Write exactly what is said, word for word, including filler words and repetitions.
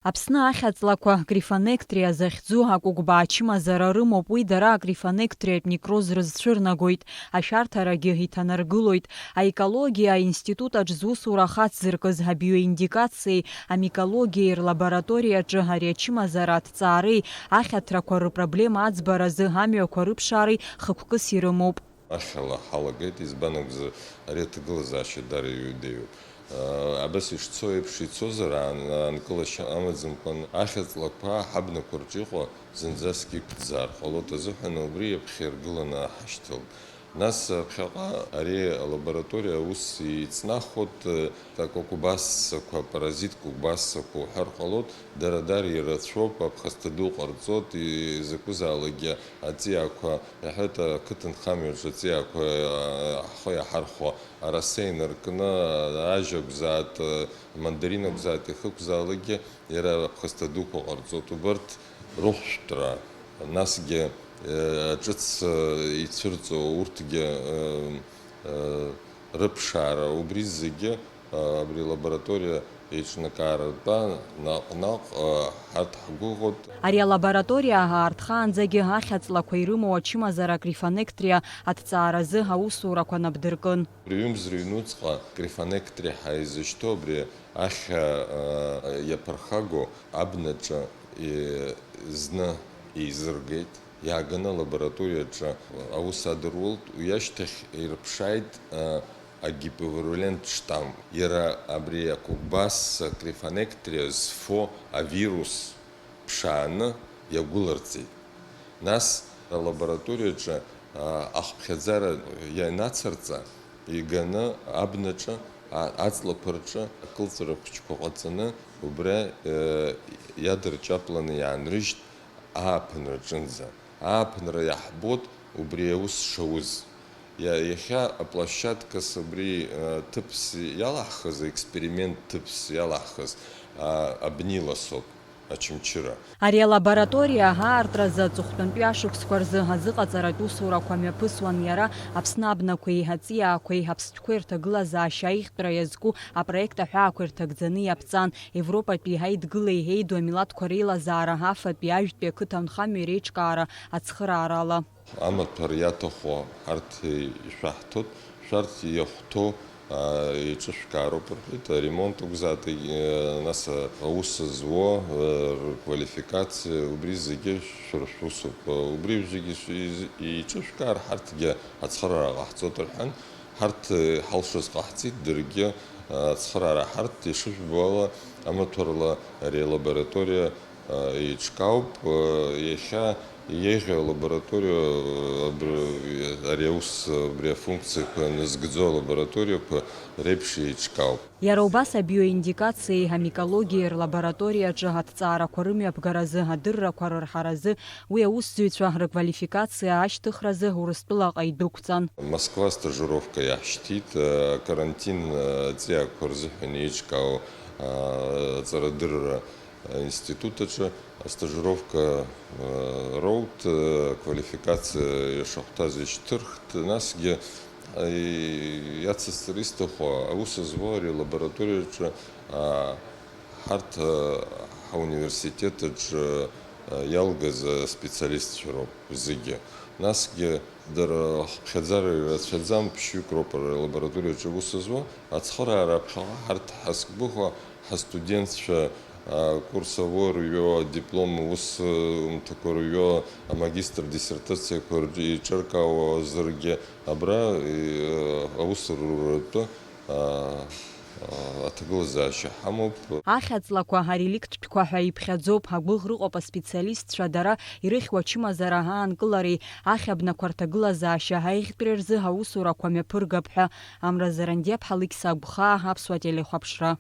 Аԥсны ахьаҵлақәа Крифонектрия захьӡу акәыкәбаа ачымазара рымоуп, уи дара акрифонектриатә некроз рызцәырнагоит, ашәарҭарагьы иҭанаргылоит, аекологиа аинститут аҿ зусура ахацзыркыз абиоиндикациеи амикологиеи рлабораториаҿы ари ачымазара аҭҵаареи ахьаҭрақәа рыпроблема аӡбаразы амҩақәа рыԥшаареи хықәкыс ирымоуп. Ахьала ҳалагеит, избан акәзар, ари аҭагылазаашьа дара иҩыдеиуп. Абас ишцо еиԥш ицозар, аан-, аанкылашьа амаӡамкәан, ахьаҵлақәа ҳабнақәа рҿы иҟоу зынӡаск иқәӡаар ҟалоит азыҳәан, убри иаԥхьа иргыланы ҳашьҭалт. Нас ԥхьаҟа ари алабораториа аус иҵнахуеит, акәыкәбассақәа, апаразит кәыкәбассақәа уҳәар ҟалоит, дара дар ирацәоуп, аԥхасҭа ду ҟарҵоит, и-, изакәызаалакгьы аҵиаақәа, иаҳҳәоит, ақыҭанхамҩаҿы аҵиаақәа, а, ҳхы иаҳархәо, араса инаркны, ажь акәзааит, амандарин акәзааит, иахьакәзаалакгьы иара аԥхасҭа дуқәа ҟарҵоит. Убарҭ рыхәшәтәра, насгьы, э, ҿыц, э, ицәырҵуа урҭгьы, э, э, рыԥшаара, убри зегьы, э, абри алабораториа еиҿнакааратәа наҟ-наҟ, э, ҳарҭ ҳгәыӷуеит. Ари алабораториа аарҭхаанӡагьы ахьаҵлақәа ирымоу ачымазара Крифонектриа аҭҵааразы аусурақәа нап дыркын. Убри ҩымз рыҩнуҵҟа Крифонектриа ҳәа изышьҭоу абри ахьа, э, иаԥырхагоу абнаҿы, э, зны еизыргеит, иааганы алабораториаҿы аус адыруалт, уи ашьҭахь ирыԥшааит, э, агипервирулент штамм. Иара абри акәыкәбасса Крифонектриа зфо авирус ԥшааны иагәыларҵеит. Нас алабораториаҿы, а, ахԥхьаӡара ианацырҵа, иганы абнаҿы, а, аҵлақәа рҿы акылҵара хәыҷқәа ҟаҵаны, убра, э, иадырҷапланы иаанрыжьт ааԥынра аҿынӡа. Ааԥынра иаҳбоит убри аус шауз. Иа-, иахьа аплощадкас убри, э, ҭыԥс иалаҳхыз, аексперимент ҭыԥс иалаҳхыз, а, абни ласоуп. Очамчыра. Ари алабораториа аартразы аҵыхәтәантәи ашықәсқәа рзы азыҟаҵаратә усурақәа мҩаԥысуан иара, Аԥсны абнақәеи аҵиаақәеи аԥстәқәеи рҭагылазаашьа аиӷьтәра иазку апроект аҳәаақәа ирҭагӡаны иаԥҵан, Европатәи аидгылеи еиду амилаҭқәа реилазаара, афатәи ажәтәи ақыҭанхамҩеи реиҿкаара ацхыраарала. Амаҭәар иаҭаху ҳарҭ ишәаҳҭоит, шәарҭ иахәҭоу, а, еиҿышәкаароуп рҳәеит, аремонт акәзааит, егь-, нас, а, аус зуо, а, рквалификациа, убри зегьы шәара шәусуп. Убри зегьы шә-, из-, еиҿышәкаар, ҳарҭгьы ацхыраара ҟаҳҵоит рҳәан, ҳарҭ, э, ҳалшоз ҟаҳҵеит, даргьы, а, ацхыраара ҳарҭ, ишыжәбо ала, амаҭәарла ари алабораториа еиҿкаауп, иахьа еиӷьу алабораториа, абри, ари аус, абри афункциақәа назгӡо алабораториақәа реиԥш еиҿкаауп. Иара убас абиоиндикациеи амикологиеи рлабораториаҿы аҭҵаарақәа рымҩаԥгаразы, адыррақәа рырҳаразы уи аусзуҩцәа рыквалификациа ашьҭыхразы Урыстәылаҟа идәықәҵан. Москва стажировка иаҳшьҭит, акарантин аҵиаақәа рзыҳәан еиҿкаау аҵарадырра аинститут аҿы астажировка, э, роут, э, аквалификациа ишахәҭаз ишьҭырхт, насгьы, э, иацысҵар исҭаху, аус зуа ари алабораториаҿы, а, ҳарҭ, э, ҳауниверситет аҿы, э, иалгаз аспециалистцәа роуп зегьы. Насгьы дара ахыԥхьаӡара ирацәаӡам, ԥшьҩык роуп ари алабораториаҿы аус зуа. Ацхыраара аԥхьаҟа ҳарҭ ҳазгәыӷуа, ҳастудентцәа, акурс ауа рҩо, адиплом аус, ы, умҭақәа рҩо, амагистр диссертациақәа рҿы еиҿыркаауа азыргьы абра, ы, аус руртәы, а, а, аҭагылазаашьа ҳамоуп. Ахьаҵлақәа, ареликттәқәа ҳәа иԥхьаӡоуп, агәыӷра ыҟоуп аспециалистцәа дара ирыхьуа ачымазара аанкылареи ахьабнақәа рҭагылазаашьа аиӷьтәреи рзы аусурақәа мҩаԥыргап ҳәа. Амра Зарандиаԥҳа, Алықьса Агәхаа, Аԥсуа телехәаԥшра.